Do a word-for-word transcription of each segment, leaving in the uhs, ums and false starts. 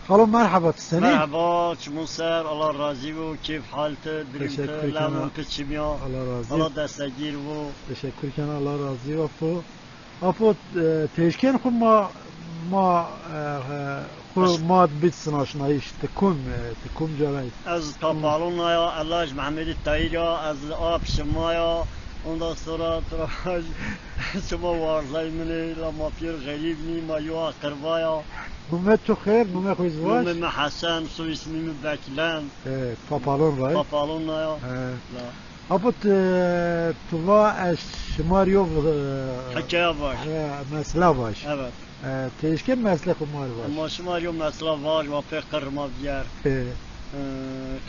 Xalo, merheba, ti senî? Merheba, çimun ser, Allah razî bo, keyf hal ti, dilim ti, lewon ti çimya. Allah razî. Allah destegîr bo. Teşekkür kena, Allah razî bo. Apo, apo, e, têşkên xwu ma, ma, e, e, xwu ma bid sinaşnayîş, ti kum, e, ti kum caray? Ez Tapalon a ya, Elaj Mehmedî Tayîr a, ez li ap şima ya. Ondan sonra, sonra şima warzay min ê, la ma pîr xerîb nî, ma yo aqirba ya. Nume tu xêr, nume xwu zî vaj? Nume mi Hesen, soy ismî mi Beklen. E, Tapalon ray? Tapalon a ya. He. La. Apo, tu, tu va ez şima rî yo, e, hikaye vaj. He, mesela vaj. Evet. E, têşkên meslê xwu ma rî vaj. Ma şima rî yo mesela vaj, wa pê qir ma bîyer. He. E,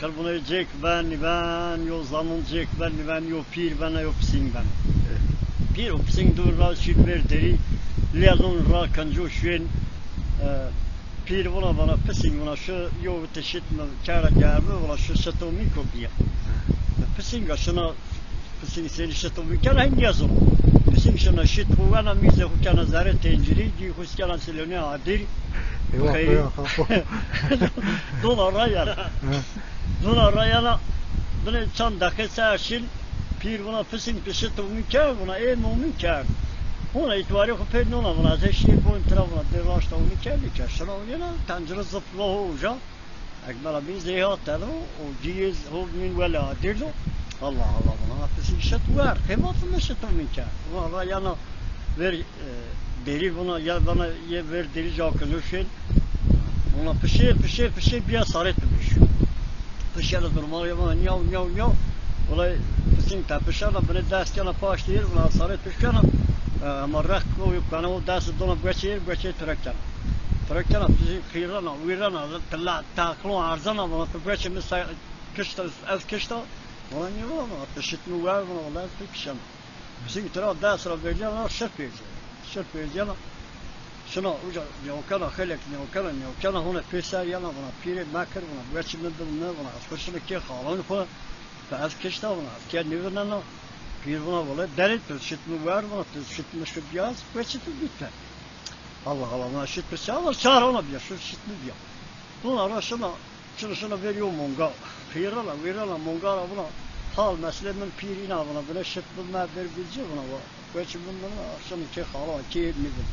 qir buna cêk ben, nîven, yo zamon cêk ben, nîven, yo pîr bena, yo pisîng bena. He. Pîr û pisîng dûr ra şîr ver derî, lê zon ra kenco şuên, e, pîr vuna bana, pisîng vuna şu yo vite şit mi kera germi, vuna şu şito mi ko bîya. He. Pisînga şina Pisîng senî şito mi kena, hîn nêzon. Pisîng şina şit xwu wena, mîzê xwu kena zerê tencirî, cî xwu kena silonê adir. Eyvah, eyvah. Dona ra yena. He. Dona ra yena, binê çand deqe ser şin, pîr vuna, pisîng tu şito mi kerd? Vuna, ê, no mi kerd. Vuna, îtibarê xwu pê nona, vuna, ez şîr boyn tira, vuna, dê raşta mi kerdî ke. Şina yena, tencire zip va ho uca. Ekmela bîn zeyha teno û cîyê ho bîn wele adir do. Allah Allah, vana pisîng şit wer, qêma tu mi şito mi kerd. Vana ra yana ver, e, derî vana, ya vana yê ver derî ca kino şên. Vana pişê, pişê, pişê bîya sarê tu bîş. Pişê de durma ya vana nyaw, nyaw, nyaw. Wala pisîng tepişena, binê dest kena paştî yêr, vana sarê tu şena. E, hema req o, kena o dest dona gueçê yêr, gueçê tira kena. Tira kena, pisîng qîrena, wîrena, tila, taqlo erzena, vana tu gueçê mi se-, kişta, ez kişta, vana nî vana, vana tu şit mi wer, vana wela ez tu kişena. Pisîng tira dest ra vercena, şir pêrcena, şir pêrcena. Şina uca newkena, xelek newkena, newkena, hona pêser yena, vana pîrê mekir, vana gueçê mi bid mi, vana ez xwu şina kê xalon xwu, tu ez kişta, vana ez kê nêvinena. Pîr vana wela derê tu şit mi wer, vana tu şit mi şu bîya, ez gueçê tu bîte. Allah Allah, vana şit tu çawa, çar ona bîya, şu şit mi bîya. Dona ra şina, şina, şina ver yo monga. Xîrena, wîrena monga ra vana, hal meslê min pîr îna vana, binê şit bin me ver gulcî vana va. Gueçê min vana, şina kê xala, kê nîvin.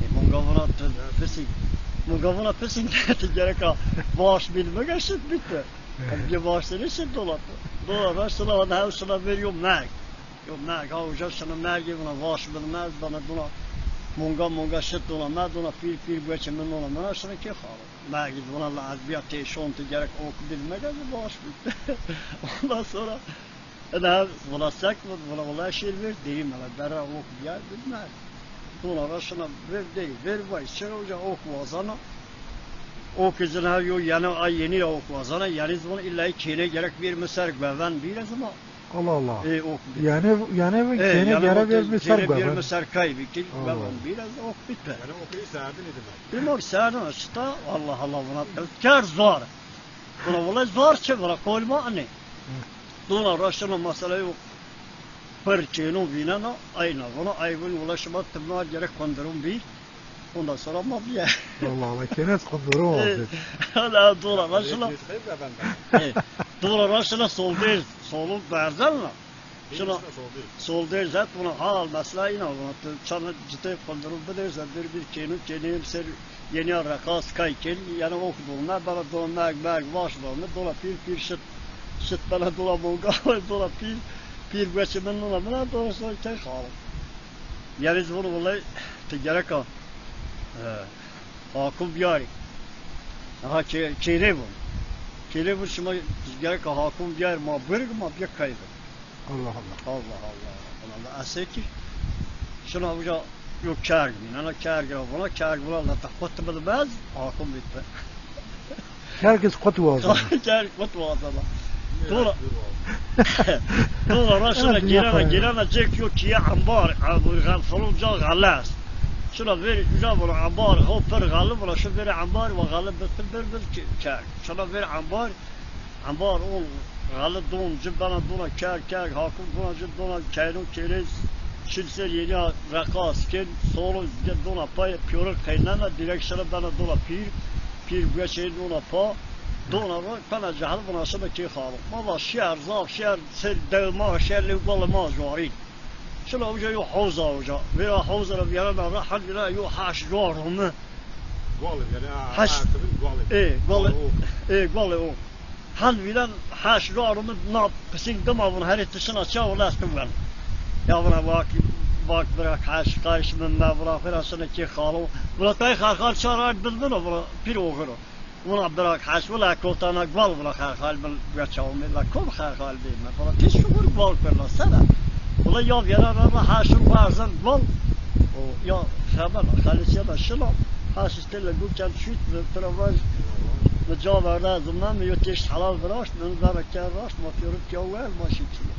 E, monga vana tu, e, pisîng. Monga vana pisîng, tu gereka baş bîn mi ke şit bîte. Bî baş senî şit dola. Dona ra şina, vana hew şina ver yo merg. Yo merg, ha uca şina mergê vana vaş bin me, vana dona monga monga şit dona me, dona pîr pîr gueçê min dona mina, şina kê xalo. Mergî vana la ez bîya têşon, tu gerek ok bid me, ez vaş bid. Ondan sonra ina vana sek vana, vana wela şêr ver, derî mela berra ok bîya bid me. Dona ra şina ver dey, ver vay, şina uca ok wazana. Ok zin her yo yeni ay yeni ya ok wazana, yeni zon illa kêne gerek bir mi ser gueven bir ez ama Allah Allah. E, ok bî. Yani, yani bu E, kêne yani gere o vermiş kêne ser vermiş ser kay bî, kil Allah. Guevan biraz ok bî pe. Yani o kayı serdin idi ben. Bilmem serdin çıta, Allah Allah, buna tezker zor. Buna wala zor çi, buna kolma ne? Dona raşına masala yok. Pir kêno vînena, ayna. Buna ay vin wala şima timna gerek kondirum bî. Ondan sonra ma bîye. Allah Allah, kêne ez qunduru E, abi. Hala dora raşına. E, dora raşına soldêr, solu berzen la. Şuna soldêr zet buna hal mesela ina buna. Çana cite qunduru bidêr zet bir bir kênu kêneyim ser yeni reqas kay kên. Yani ok dolma, bana dolma, merg, merg, vaş dolma. Dola pîr, pîr şit. Şit bana dola monga, dola pîr, pîr gueçi min dola, buna dola sonra kay xalı. Yanî zî vûn wulay ti gereka, e, hakum biyarî. Aha kê-, kêrê vûn. Kêrê vûn şima gereka hakum biyarî, ma birg ma biya kay bi. Allah Allah. Allah Allah. Allah Allah. Esê kî şina uca yo kerg bîn. Ana kerg ra vûna, kerg vûna la te qut bilmez, hakum bît bi. Kerg iz qut wazena. Kerg qut wazena. Dora. Dora raşina girana, girana cek yo kiye ambar, ambar, falon ca xale est. Şuna ver, uca vura ambar, ho per xale vura, şu ver ambar, va xale bitir bir bir ki-, kerg. Şuna ver ambar, ambar on xale don, ci bena dona kerg, kerg, hakum dona, ci dona keyno kerez, şil ser yeni reqas ken, solo dona pay, piyore qeynena, direk şuna bena dona pîr, Pîr gueçê dona pa, dona ro, kena cehil vina şina kê xalo. Ma va şer, zaf şer, ser dew ma şer, lê gualê ma juarî. Şina uca yo hewza uca. Vêra hewza ra vîyarena ra, hend vîra yo heş juar ome. Gualê vîyarena, ha, Heş, ha, kibin gualê. Ê, gualê, Gualê o. Ê, gualê o. Hend vîren heş juar ome na pisîn dima vun herê ti şina ça wila ez tu wen. Ya vuna vak, vak bira heş, qayş min me vuna xwira şina kê xalo. Vuna tay xerxal çar ard bil vuna, vuna pîr oxiro. Vuna bira heş, wila kotana gual vuna xerxal bil gueça ome, la kom xerxal bê me. Vuna pîs şuxur gual kurla sena. Vuna ya vîyara ra ra heş û warzan gual. O ya xeber, xalisiya da şila. Heş îstê le guken şût mi pira vaj. Mi ca verda zimna mi yo têşt helal viraşt, mi vera ker raşt, ma pîyorû pîya wer, ma şî çin.